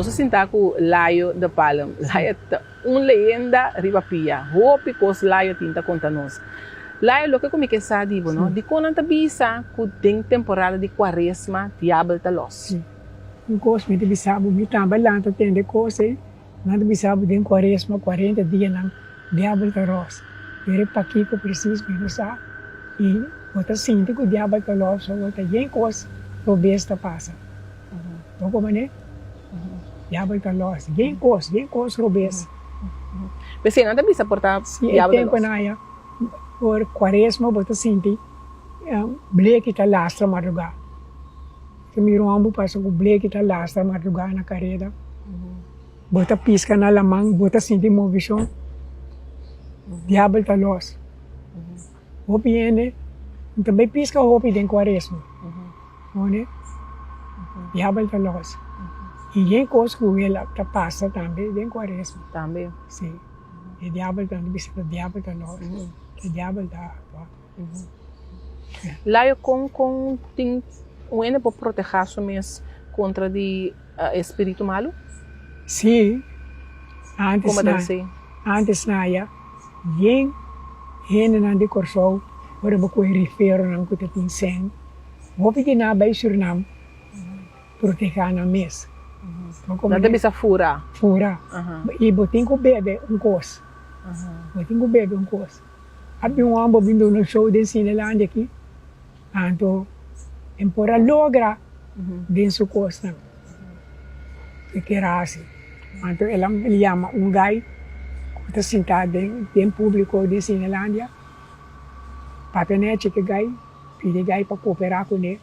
Nos a sinta ku Layo de Palm. Layo ta un leyenda riba pia. Hopi kos Layo tin ta konta nos. Layo, loke ku mi ke sa di bo, no? Dikon nan ta bisa ku den temporada di kuaresma diabel ta lòs? Un kos mi ta bisa bo, mi tambe lanta tende kos ei. Nan ta bisa bo den kuaresma, kuarenta dianan, diabel ta ròs. Pero pakiko presis mi no sa. I bo ta sinti ku diabel ta lòs, so bo ta yen kos robes ta pasa. Bo komprende? Diabel ta lòs. Yen kos, yen kos robes. P'esei nan ta bisa por ta Si e diabel ta lòs. tempunan aya, ora kuaresma bo ta sinti bleki ta lastra madrugá. Ta mira un hòmber pasa ku bleki ta lastra madrugá na kareda. Bo ta piska na laman, bo ta sinti movishon. Diabel ta lòs. Hopi hende no ta bai piska hopi den kuaresma. Pone, diabel ta lòs. I yen kos ku el ta pasa tambe den kuaresma. Tambe. Si. E diabel ta bisa ku diabel ta lòs. E diabel ta aktua. Layo kon kon tin un hende por protehá su mes kontra di e spiritu malu? Si. Antes Komo ta na esei? antes na ya yen hendenan di Kòrsou ora bo kohe riferonan ku ta tin sèn Hopi di nan a bai Surinam protehá nan mes. Nan ta bisa fura. Fura. I bo tin ku bebe un kos. Bo tin ku bebe un kos. A bin un hòmber bin duna un show den Cinelandia aki, anto e por a logra den su kosnan e kier hasi. Anto el a yama un gai ku ta sintá den públiko den Cinelandia, papia nechi ku e gai. Pidi gai pa kooperá kuné,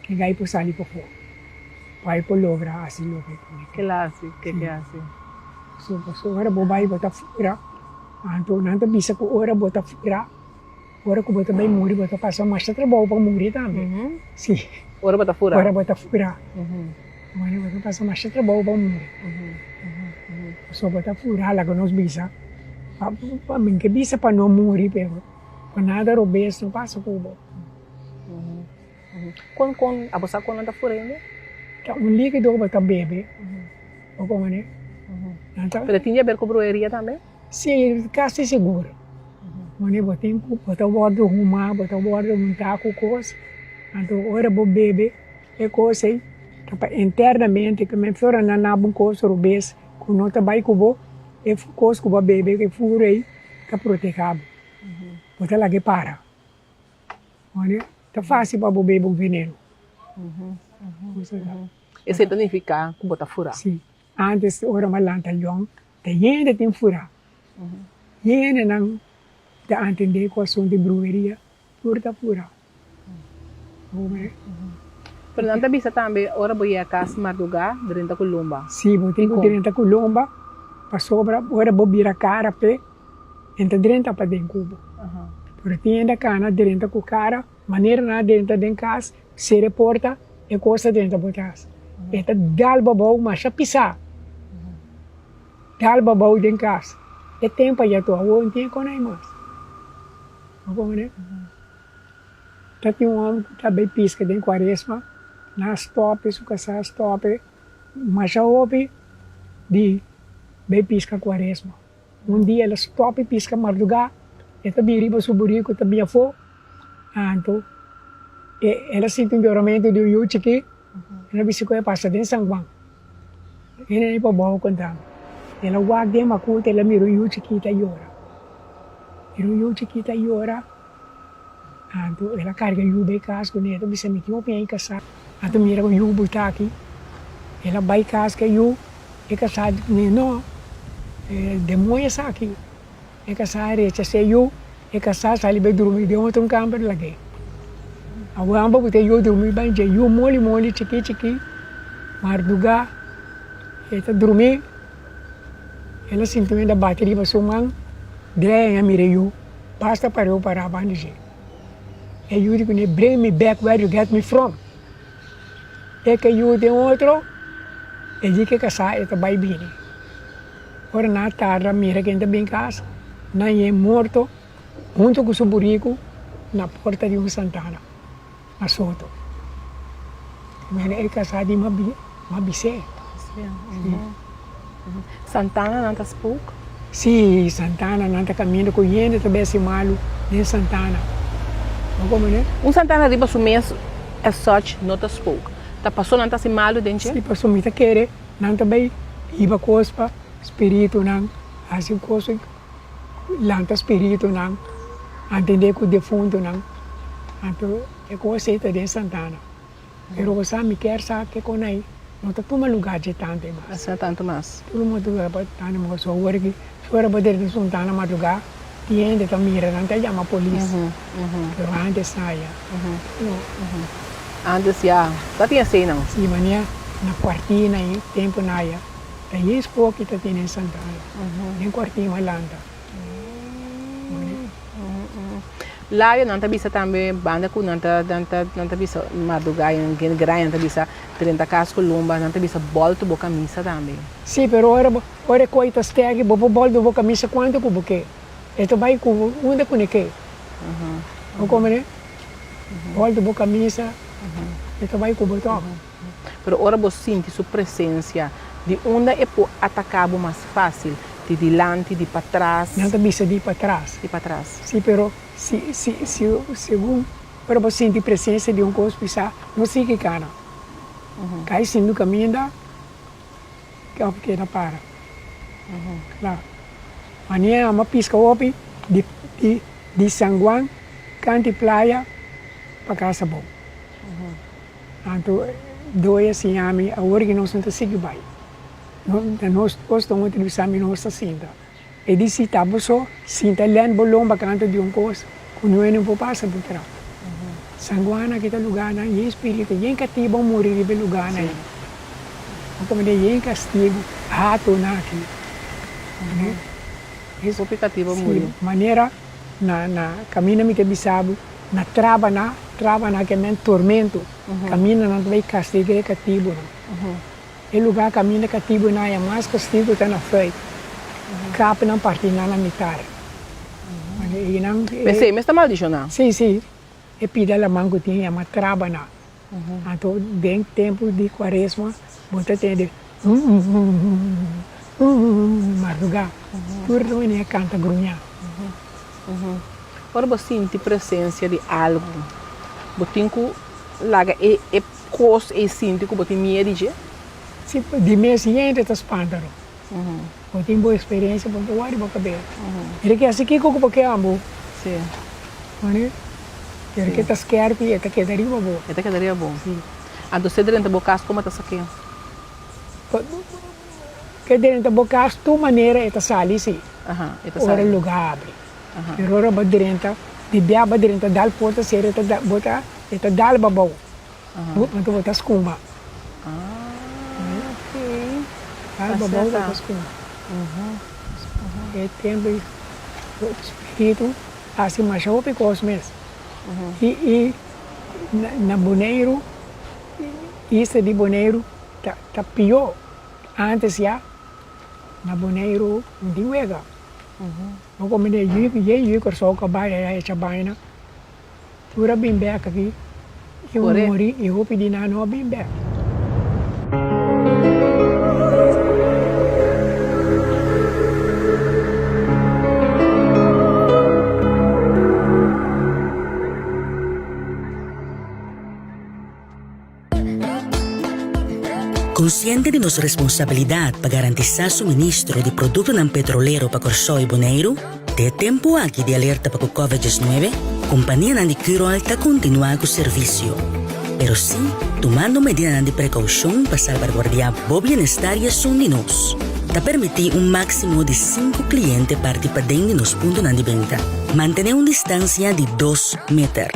ke gai por sali pafó, pa e por logra hasi loke e pone. Ke la hasi? Ke ke hasi? So pasobra ora bo bai bo ta fura, anto nan ta bisa ku ora bo ta fura, ora ku bo ta bai muri bo ta pasa masha trabou pa muri tambe. Si. Ora bo ta fura? Ora bo ta fura. Ora bo ta pasa masha trabou pa muri. Pasobra bo ta fura, laga nos bisa, pa mi ke bisa pa no muri pero. Pa nada robes no pasa ku bo. Kon kon abo sa kon nan ta fura hende? Ta un likido ku bo ta bebe. Bo komprende? Nan ta. Pero tin di aber ku brueria tambe? Si, kasi sigur. Wanneer bo tin ku bo ta wòrdu huma, bo ta wòrdu huntá ku kos, anto ora bo bebe e kos ei ta pa internamente ku men flora nan naba un kos robes ku no ta bai ku bo, e kos ku bo a bebe e fura ei ta protehá bo. Bo ta laga e para. Oye, ta fácil pa bo bebe un veneno. Esei ta nifiká ku bo ta furá. Sí. Antes, ora mi a lanta yòn, ta hende tin furá. Hendenan ta atendé ku asuntu di brueria, tur ta furá. Pero nan ta bisa tambe ora bo yega kas mardugá drenta ku lomba. Sí, bo tin ku drenta ku lomba pasobra ora bo bira kara p'e e ta drenta paden ku bo. Pero tin hende a kana drenta ku kara, manera nan a drenta den kas, sera e porta, e kos ta drenta bo tras. E ta dal bo abou masha pisá, dal bo abou den kas. E tempu a yatu awor no tin e konai mas. Bo komprende? Ta tin un hòmber ku ta bai piska den kuaresma, nan a stòp e, su kasá a stòp e masha hopi di bai piska kuaresma. Un dia el a stòp e piska mardugá, e ta bin riba su buriku ta bin afó, anto el a sinti un yoramentu di un yu chikí, el a bisa ku e pasa den San Juan. E neni pa bou konta mi. El a wak den makuta, el a mira un yu chikí ta yora. Mira un yu chikí ta yora. Anto el a carga yu bay cas cu ne, el ta bisa mi tin hopi aña casa, anto mira cu yu bo ta aki, el a bay cas cu e yu, e casa di cu ne no, e demoño esaki, e casa a rechasa e yu, e casa sali bay drumi den otro camber lag'e. Awor amba cu ta e yu drumi bay dje, yu moli moli chiki chiki, marduga e ta drumi, el a sinti un hende a bati riba su man, dre a mira e yu. Basta pareu para banda dje. E yu di kuné, Bring me back where you get me from. E ke yu den otro, e di ke kasá e ta bai bini. Ora nan a tarda mira ken ta bin kas, nan yen morto hunto ku su buriku na porta di un santana na Soto. Mira e kasá di m'a bis'é. Santana nan ta spook? Sí, Santana nan ta kaminda ku hende ta besi malu den Santana. Bo komprende? Un Santana riba su mes as such no ta spook. Ta paso nan ta hasi malu den dje? Sí, paso mi ta kere nan ta bai hiba kos pa spiritunan hasi kos lanta spiritunan atende ku defuntunan. Anto e kos ei ta den Santana. Pero bo sa mi kier sa ke kon ai no ta tuma lugar dje tantu e mas. Asina tantu mas. Tuma lugar pa tantu mas. So awor aki si ora bo drenta Suntana madruga tin hende ta mira nan ta yama polis. Pero antes na ya no. Antes ya ta tin eseinan. Si mania na kuartina ei tempu na ya ta yes poki ta tene Santana den kuartin malanta. Layo nan ta bisa tambe banda ku nan ta nan ta nan ta bisa mardugá i nan grai nan ta bisa drenta kas ku lumba nan ta bisa bòltu bo kamisa tambe. Sí, pero ora bo ora e koi ta sterki bo por bòltu bo kamisa kuantu ku bo ke. E ta bai ku bo unda ku ne ke. Bo komprende? Bòltu bo kamisa e ta bai ku bo tòg. Pero ora bo sinti su presensia, di unda e por ataká bo mas fásil? Di dilanti, di patras? Nan ta bisa di patras. Di patras. Sí, pero si, si, si, segun ora bo sinti presensia di un kos pisá, no sigui kana. Kai sintu kaminda òf keda para. Kla. Manera nan a piska hopi di, di, di San Juan kanti playa pa Casa Bou. Anto Doe a siña mi awor ki nos no ta sigui bai. Na nos kos ta un otro bisa mi nos ta sinta. E di si ta bo so sinta lèn bo lomba kantu di un kos ku no hende por pasa bo tras. San Juan aki ta lugarnan yen spiritu, yen katibu a muri riba e lugarnan ei. Bo komende yen kastigu hatonan aki. Hopi katibu a muri. Manera na na kaminda mi ta bisa bo. Na traba-na, traba-na ke men tormento, kaminda nan ta bai kastiga e katibunan. E lugá kaminda katibunan haña mas kastigu ta na Fuik. Kapnan parti nan na mitar. Einan e. P'esei mes ta maldishoná. Sí, sí. E pida laman ku tin yama traba-na. Anto den tempu di kuaresma bo ta tende humm-humm-humm-humm-humm mardugá. Tur ta wini a kanta gruñá. Ora bo sinti presensia di algu, bo tin ku laga e e kos ei sinti ku bo tin miedu di dje? Si, di mes hende ta spanta no. Bo tin bo eksperensia, bo no ta wòri bo kabes. Mira ke hasi kiko ku bo ke ambo. Si. Mane? Pero ke ta skèrpi e ta keda riba bo. E ta keda riba bo. Si. Anto si e drenta bo kas komo ta sak'é? Ke drenta bo kas tur manera e ta sali si. E ta Ora sali. luga abri. Pero ora bo drenta, di bia bo drenta dal porta sera e ta da bo ta e ta dal bo abou. Anto bo ta skuma. Ah, ok. Dal bo abou bo ta skuma. E tempu ei spiritu hasi masha hopi kos mes. I i na Boneiru, isla di Boneiru ta ta pió. Antes ya na Boneiru no tin wega. Bo komende yu yen yu Kòrsou ku a bai aya echa baina tur a bin bèk aki i un muri i hopi di nan no a bin bèk. Konsiente di nos responsabilidat pa garantisá suministro di produktonan petrolero pa Kòrsou i Boneiru, den e tempu aki di alerta pa ku Covid diesnuebe, kompanianan di Curoil ta kontinuá ku servisio, pero sí tumando medidanan di prekoushon pa salbarguardiá bo bienestar i esun di nos. Ta permití un máksimo di sinku kliente parti paden di nos puntonan di benta. Mantené un distansia di dos meter.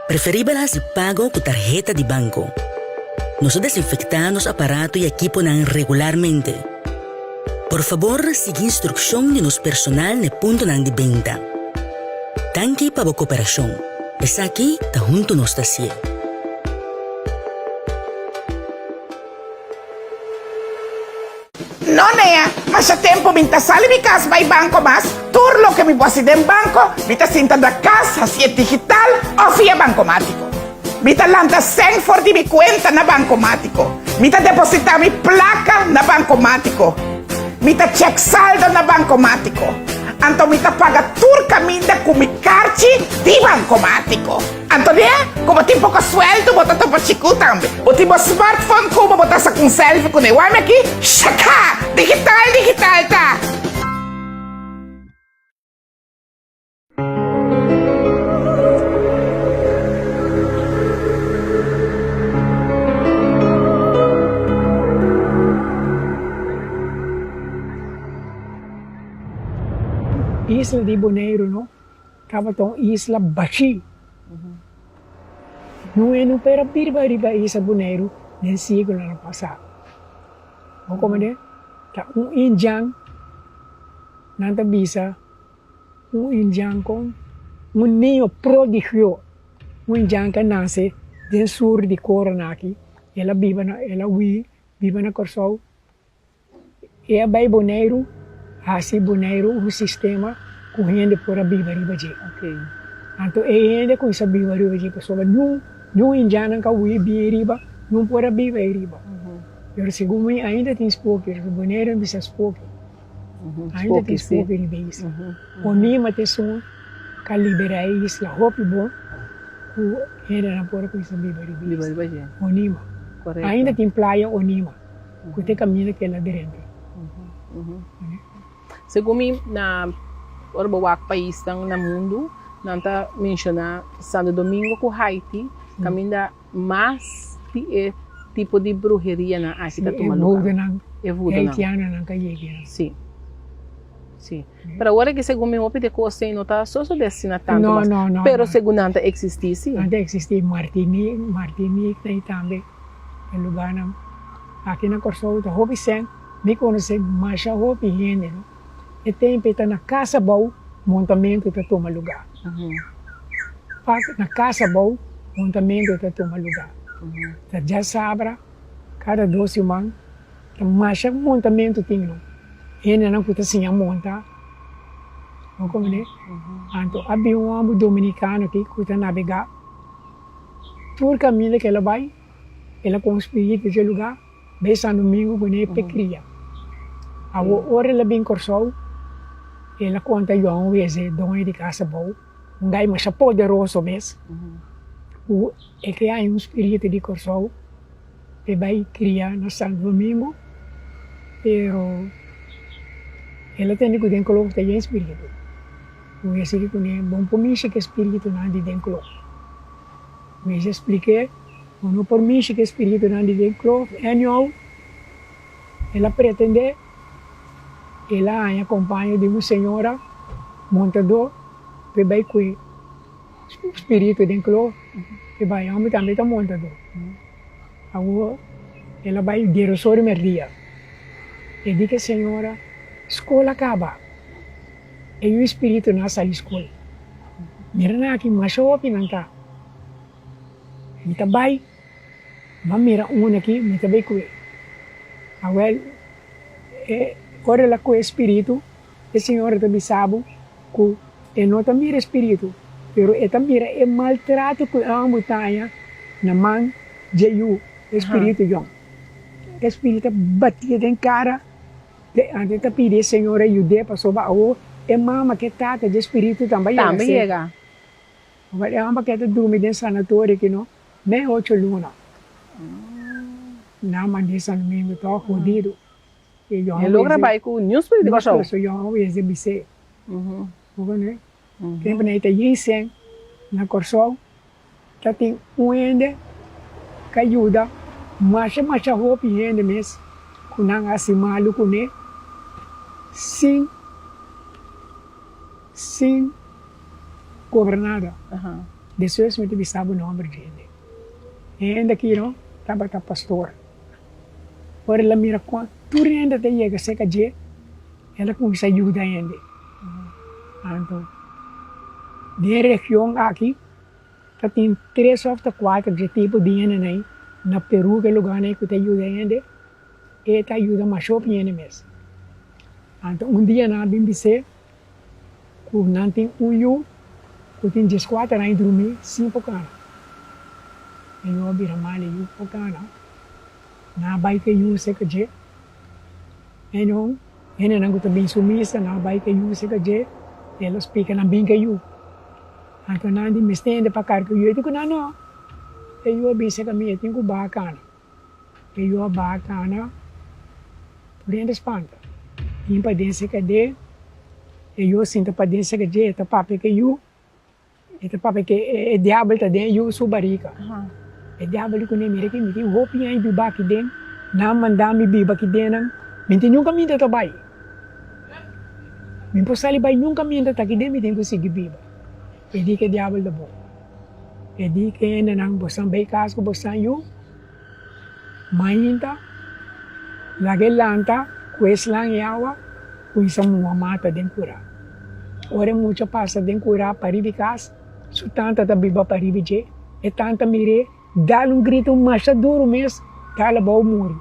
Preferibel hasi pago ku tarheta di banko. Nos ta desinfektá nos aparato i ekiponan regularmente. Por fabor sigui instrukshon di nos personal na e puntonan di benta. Danki pa bo koperashon. Esaki ta huntu nos ta hasié. No nea, masha tempu mi n'ta sali mi kas bai banko mas, tur loke mi por hasi den banko, mi ta sinta na kas hasié digital òf via bankomátiko. Mi ta lanta sèn for di mi kuenta na bankomátiko. Mi ta depositá mi plaka na bankomátiko. Mi ta chèk saldo na bankomátiko. Anto mi ta paga tur kaminda ku mi karchi di bankomátiko. Anto ne, ku bo tin poko suèldu bo ta topa chiku tambe. Bo tin bo smartphone ku bo, bo ta saka un selfie kuné. Wak mi aki, shaka! Digital, digital ta! Isla di Boneiru no tabata un isla bashí. Nun e no por a biba riba isla Boneiru den siglonan pasá. Bo komprende? Ta un indjan nan ta bisa. Un indjan kon un niño prodigio, un indjan ke a nase den sur di Koronaki, el a biba na, el a hui biba na Kòrsou, e a bai Boneiru hasi Boneiru un sistema ku hende por a biba riba dje. Anto e hende kuminsá biba riba dje pasobra niun niun indjannan ka hui bin riba, niun por a biba ei riba. Pero segun mi ainda tin spoki, Boneiru a bisa spoki. Ainda tin spoki riba e isla. Onima ta esun ka libera e isla hopi bon ku hendenan por a kuminsá biba riba e isla. Onima. Ainda tin playa Onima ku ta e kaminda ku el a drenta. Segun mi na ora bo wak paisnan na mundu nan ta menshoná Santo Domingo ku Haiti kaminda Mas di e tipo di bruherianan aki ta tuma lugar. E voodoonan. E haitianonan ka yega. Si. Si. Pero awor aki segun mi hopi di kos ei no ta sosode asina tantu mas. No, no, no. Pero segun nan ta eksistí si. Nan ta eksistí. Martinique, Martinique ta ei tambe. E lugarnan. Aki na Kòrsou ta hopi sèn. Mi konosé masha hopi hende no. E tempu ei ta na Kas Abou montamentu ta tuma lugá. Pak na Kas Abou montamentu ta tuma lugá. Ta djasabra kada dos siman ta masha montamentu tin no. Hendenan ku ta siña monta bo komprende. Anto a bin un hòmber dominikano aki ku ta nabegá tur kaminda ku el a bai el a konstruí dje lugá. Bay San Domingo ku ne p'e kria. Awor ora el a bin Kòrsou, el a konta Johan Weze, doño di kas abou, un gai masha poderoso mes, ku e ke haña un spiritu di Kòrsou p'e bay kria na San Domingo, pero el a tende ku den klof ta yen spiritu. Weze di kuné, Bon por mishi ku e spiritunan di den klof. Weze a splik'é. Bo no por mishi ku e spiritunan di den klof. Anyhow, el a pretendé, el a haña kompaño di un señora montadó p'e bai ku e spiritu den klof. E bai, e hòmber tambe ta montadó. Awor, el a bai dierosor di mèrdia. E di ku e señora, Skol a kaba. E yu spiritunan a sali skol. Mira nan aki, masha hopi nan ta. Mi ta bai, m'a mira un aki, mi ta bai ku e. Awel, e ora el a kohe spiritu, e señora ta bisa bo ku e no ta mira e spiritu, pero e ta mira e maltrato ku e hòmber ta haña na man dje yu, e spiritu yòn. E spiritu ta batié den kara, anto e ta pidi e señora yud'é pasobra awor e mama ku e tata dje spiritu tambe a yega. Ora e homber ke ta durmi den sanatorio ki no mei ocho luna. Nan mand'é San Domingo tòg hodido. E logra bai ku niun spiritu di Kòrsou. Niun spiritu di Kòrsou bis'é. Bo konosé? Tempu nan e ta yen sèn na Kòrsou ta tin un hende ka yuda masha masha hopi hende mes ku nan hasi malu kuné sin sin Cobra nada. Despues mi ta bisa bo nomber di hende. E hende aki no tabata pastor. Ora el a mira con tur hende ta yega cerca dje, el a cuminsa yuda hende. Anto den e region aki ta tin tres of ta cuater dje tipo di hendenan ei na Peru, ke lugarnan ei cu ta yuda hende. E ta yuda masha hopi hende mes. Anto un dia nan a bin bis'é ku nan tin un yu ku tin dieskuater aña drumí sin por kana. E yu a bira mal, e yu por kana. Nan a bai ku e yu serka dje. Enon, hendenan ku ta bin su misa, nan a bai ku e yu serka dje, el a splika nan bin ku e yu. Anto nan di, Mester hende pa karga e yu. E di ku nan, No, e yu a bin serka mi, e tin ku baha kana. E yu a baha kana, tur hende spanta. Bin paden serka dje, e yu a sinta paden serka dje, e ta papia ku e yu. E ta papia ke e diabel ta den e yu su barika. E diabel di kuné, Mira ki mi tin hopi aña biba aki den, nan manda mi biba aki den nan, mi tin niun kaminda ta bai. Mi por sali bai niun kaminda ta aki den, mi tin ku sigui biba. E di ke diabel ta bon. E di ke hendenan, Bosan bai kas ku bosan yu. Mainta, laga e lanta ku e slan e awa kuminsa muha mata den kurá. Ora e mucha pasa den kurá pariba di kas, su tanta ta biba pariba dje. E tanta mir'é, dal un grito masha duru mes, dal abou muri.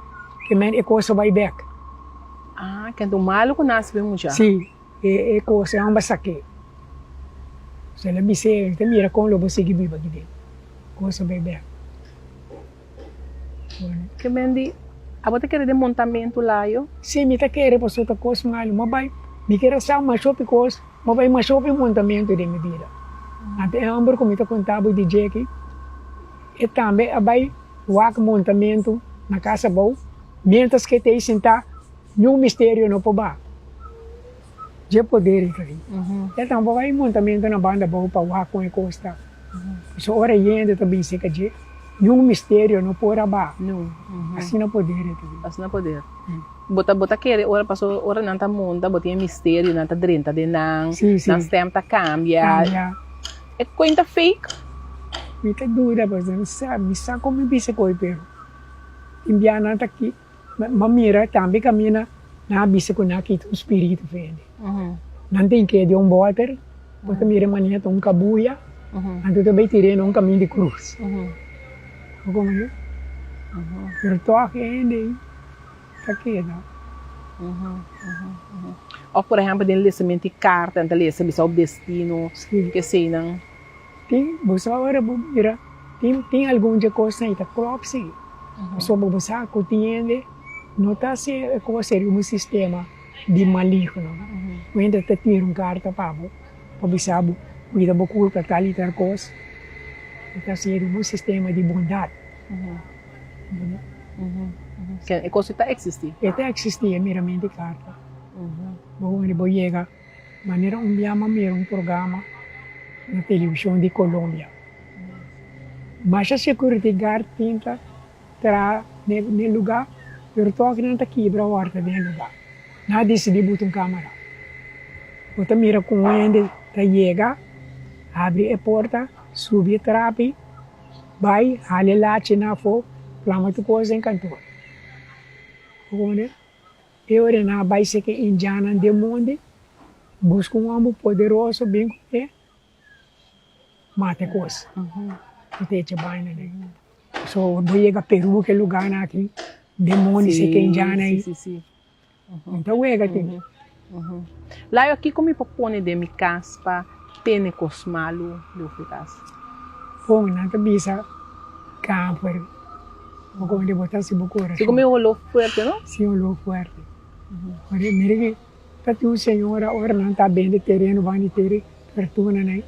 Ke men e kos a bai bèk. Ah, kende un malu ku nase pa e mucha? Sí, e kos e hòmber sak'é. So el a bis'é, Mi ta mira kon lo bo sigui biba aki den. Kos a bai bèk. Ke men di, Abo ta kere den montamentu layo? Si, mi ta kere pasobra ta kos malu. Mi a bai, mi kere sa masha hopi kos, mi a bai masha hopi montamentu den mi bida. Anto e hòmber ku mi ta konta bo di dje aki, e tambe a bai wak montamentu na kas abou, miéntras ku e ta ei sintá, niun misterio no por baha. Dje poder e ta tin. E tambe a bai montamentu na banda abou pa wak kon e kos ta. Pasobra ora hende ta bin serka dje, niun misterio no por a baha. Asina poder e ta tin. Asina poder. Bo ta bo ta kere ora pasobra ora nan ta monta bo tin e misterio, nan ta drenta den nan, nan stem ta kambia. E kuenta fake? Mi ta duda pasobra mi sa, mi sa kon mi bisa koe pero tin bia nan ta ki. Ma mira tambe camina nan a bisa cu nan a kita un spiritu fende. Nan tin ke di un boter, bo ta mira mania ta un cabuya, anto ta bay tir'é na un camin di cruz. Bo comprende? Pero toch e hende ey ta keda. Of por ehempel den lesamento di carta nan ta lesa bisa bo destino, keseynan. Tin, bo sa ora bo mira, tin tin algun dje kosnan i ta klòp si. Pasobra bo sa ku tin hende no ta hasi e kos riba un sistema di maligno. Un hende ta tira un karta pa bo, pa bisa bo kuida bo kurpa tal i tal kos. E ta hasi riba un sistema di bondat. E kos ta eksistí? E ta eksistí, e miramentu di karta. Bo bo yega. Manera un bia m'a mira un programa na televishon di Colombia. Masha security guard tin ta traha n'e luga, pero tòg nan ta kibra hòrta den e luga. Nan a disidí buta un kamera. Bo ta mira ku un hende ta yega, habri e porta, subi e trapi, bai, hala e lachi nan afó, plama tur kos den kantor. Bo komprende? E ora nan a bai seke indiannan den mondi, buska un homber poderoso bin ku e mata e kos. E ta echa baina den. So bo yega Peru ke lugarnan aki den mondi seke indiannan ei. No ta wega tin. Layo kiko mi por pone den mi kas pa tene kos malu leu fi kas? Bon, nan ta bisa kamfer. Bo come di bo ta haci bo corazon. Si come olor fuerte no? Si olor fuerte. Ora mira ki ta tin un señora ora nan ta bende tereno ban di teri fortuna nan.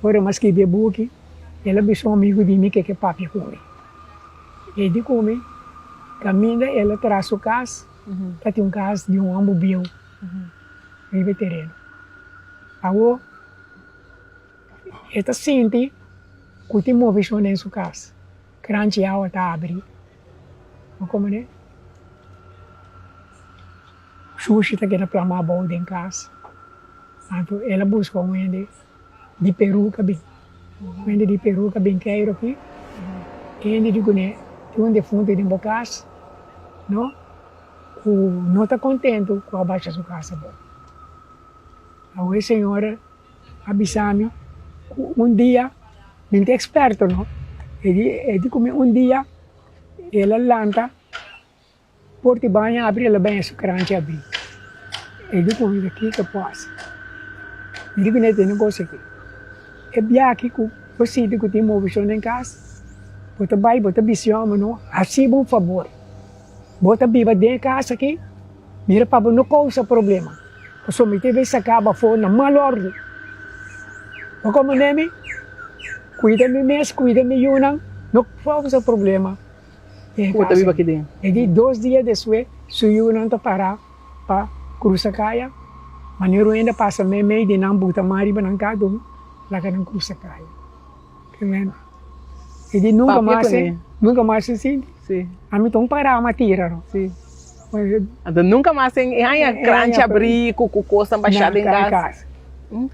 Ora mi a scribi e buki el a bisa un amigo di mi ke ke papia cu mi. E di cu mi caminda el a traha su cas ta tin un cas di un homber bieu riba e tereno. Awo e ta sinti cu tin movecion den su cas. Kranchi awa ta abri. Bo komprende? Shushi ta keda plama abou den kas. Anto el a buska un hende di Peru ka bin. Un hende di Peru ka bin keiru aki. E hende di kuné tin un defuntu den bo kas, no, ku no ta kontentu ku a basha su kas abou. Awe e señora a bisa mi ku un dia, mi no ta eksperto no, e di e di ku mi un dia el a lanta por di baña abri el a baña su kranchi abri. E di ku mi ta kiko por hasi? Mi di ku no tene kos aki. E biaha ku bo sinti ku tin movishon den kas, bo ta bai bo ta bisa e hòmber no, hasi bo un fabor. Bo ta biba den e kas aki, mira pa bo no kousa problema, pasobra mi ta bai saka bo afó na mal òrdu. Bo komprendé mi? Kuida mi mes, kuida mi yunan, no kousa problema den e Ku bo ta kas biba aki. aki den. E di dos dia despues su yunan ta pará pa krusa kaya, manera un hende pasa meimei di nan buta man riba nan kadu, laga nan krusa kaya. E di nunka Papia mas kuné. nunka mas e sinti. Sí. Ami ta un pará ma tira no. Sí. Anto nunka mas e haña kranchi abrí ku ku kosnan bashá den kas.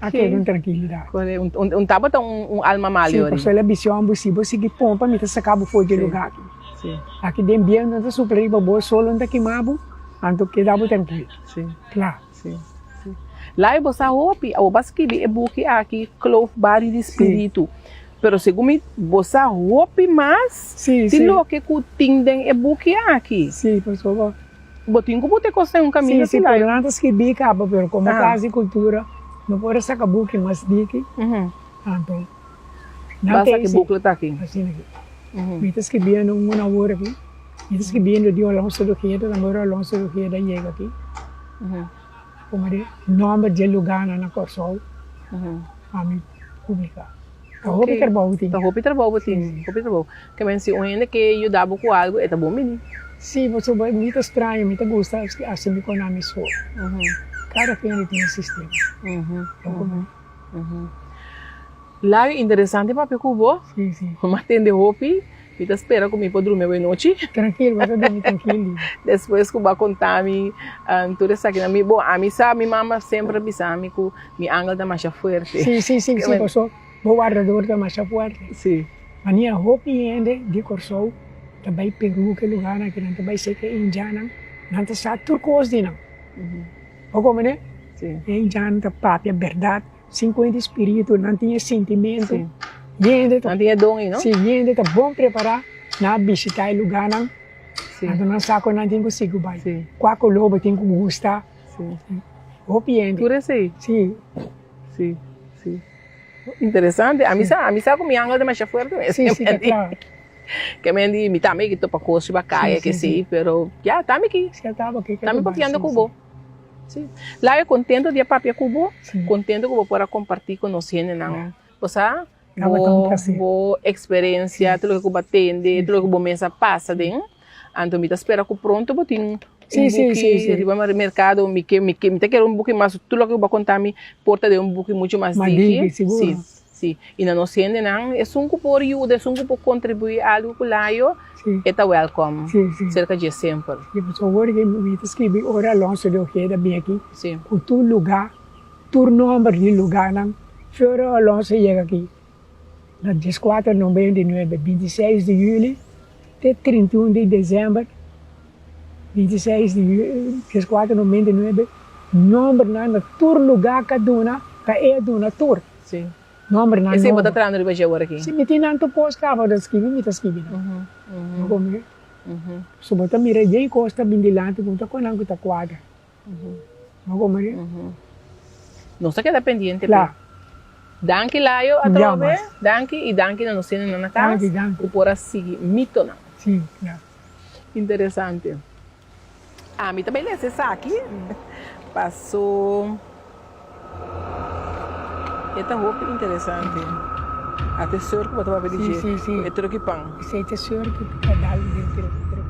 A keda un trankilidat. Kore un un tabata un un alma mal Sí, yori. pasobra el a bisio ambo si bo sigui pompa mi ta saka bo for di e lugá aki. Sí. Aki den bientu no ta supla riba bo, solo no ta kima bo, anto keda bo trankil. Sí. Kla. Sí, sí. Lai bo sa hopi, abo bo a skibi e buki aki, Kloof Bario di Spiritu. Pero segun mi, bo sa hopi mas Sí, di sí. loke ku tin den e buki aki. Sí, pasobra. Bo tin ku buta e kos den un kaminda Sí, sí, si, pero Lai. nan ta skibi kaba, pero komo Aha. Kas di Kultura no por a saka buki mas diki, anto nan Basta ta ki esi. bukle ta aki. Asina aki. Mi ta skibiendo un awor aki. Mi ta skibiendo di Alonso de Ojeda, tambe ora Alonso de Ojeda yega aki. Como di nomber dje lugarnan na Kòrsou pa mi publiká. Ta hopi trabou tin. Ta hopi trabou bo tin, hopi trabou. Ke men si un hende ke yuda bo ku algu e ta bon bini. Si, pasobra mi ta straño, mi ta gusta hasi mi kon ami so. Kada hende tin un sistema. Layo interesante papia ku bo. Sí, sí. Mi a tende hopi. Mi ta spera ku mi por drumi awe nochi. Trankil, bo ta drumi trankil di. Despues ku bo a konta mi tur esakinan. Mi, bo, ami sa mi mama semper a bisa mi ku mi angel ta masha fuerte. Sí, sí, sí, sí, paso bo wardador ta masha fuerte. Sí. Manera hopi hende di Kòrsou ta bai Peru, ke lugarnan ku nan ta bai seka e indjannan, nan ta sa tur kos di nan. Bo komprende? Sí. E indjannan ta papia bèrdat. Sin ku hende spiritu, nan tin e sintimentu. Hende ta, Nan tin e don ei, no? Sí, hende ta bon prepará nan a bishitá e lugánan. Sí. Anto nan sa ku nan tin ku sigui bai. Sí. Kua koló bo tin ku gusta. Sí. Hopi hende. Tur esei? Sí. Sí, sí. Interesante. Ami sa, ami sa ku mi angel ta masha fuerte mes. Sí, sí, ta kla. Ke men di, mi tambe ki topa kos riba kaya, Sí, ke sí, sei, sí. pero ya, tambe ki. Sí, ta bo ki. Tambe papiando ku bo. Sí. Laia contento di a papia cu bo, contento cu bo por a comparti cu nos hendenan. Bo sa, bo, bo experiencia, tur loke cu bo a tende, tur loke cu bo mes a pasa den. Anto mi ta spera cu pronto bo tin un buki riba mercado. Mi ke, mi ke, mi ta kere un buki mas, tur loke cu bo a conta mi por ta den un buki mucho mas diki. Sí, sí. Y na nos hendenan, esun cu por yuda, esun cu por contribui algo cu Laio, E ta welkom serka dje semper. Sí, pasobra awor ke mi ta skibi ora Alonso de Ojeda bin aki, ku tur lugá, tur nòmber di lugánan, fe ora Alonso yega aki, na dieskuater noventa i nuebe, bintiseis di yüli te trinta i un di desèmber, bintiseis di yüli, dieskuater noventa i nuebe, nòmbernan na tur lugá ku a duna, ta e a duna tur. Nomber nan Esei bo ta nobo. trahando riba dje awor aki? Si mi tin nan tur kos kaba ta skibi mi ta skibi nan. Bo komprende? So bo ta mira dje kos ta bin dilanti ku ta konan ku ta kuadra. Bo komprende? Nos ta keda pendiente pe. Kla. Danki Layo Un bia atrobe. mas. Danki i danki na nos hendenan na kas Danki, danki. ku por a sigui mitonan. Si, kla. Interesante. Ami ta bai lesa esaki paso e ta hopi interesante. Ata e seur ku bo ta papia di dje ku e troki pan. Esei ta e seur ku ta dal den troki.